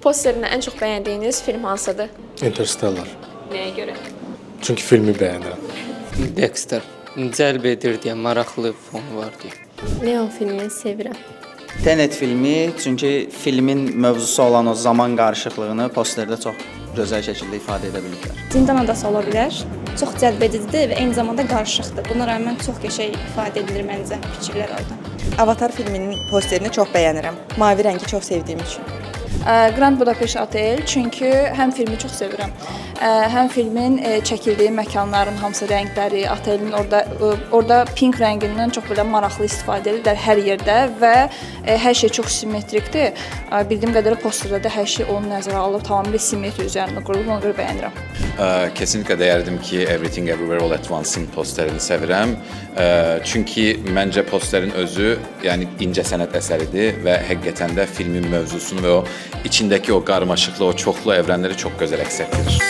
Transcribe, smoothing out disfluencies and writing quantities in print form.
Posterini ən çox bəyəndiyiniz film hansıdır? Interstellar. Nəyə görə? Çünki filmi bəyənirəm. Dexter. Cəlb edir deyə maraqlı fonu var deyə. Neon filmini sevirəm. Tenet filmi, çünki filmin mövzusu olan o zaman qarışıqlığını posterdə çox gözəl şəkildə ifadə edə biliblər. Zindan Adası ola bilər. Çox cəlbedicidir və eyni zamanda qarışıqdır. Buna rəğmən çox qəşəng ifadə edilir məncə fikirlər orada. Avatar filminin posterini çox bəyənirəm. Mavi rəngi çox sevdiyim üçün. Grand Budapest Hotel, çünki həm filmi çox sevirəm. Həm filmin çəkildiyi məkanların hamısı rəngləri, otelin orada pink rəngindən çox belə maraqlı istifadə edirlər hər yerdə və hər şey çox simmetrikdir. Bildiyim qədərilə posterdə də hər şey onu nəzərə alıb tamamilə simmetri üzərində qurulub, ona görə bəyənirəm. Kesinlikle deyərdim ki, Everything Everywhere All at Once-ın posterini sevirəm. Çünki məncə posterin özü, yəni incə sənət əsəridir və həqiqətən də filmin mövzusunu və o içindəki o qarmaşıqlı, o çoxlu evrənləri çox gözəl əks etdirir.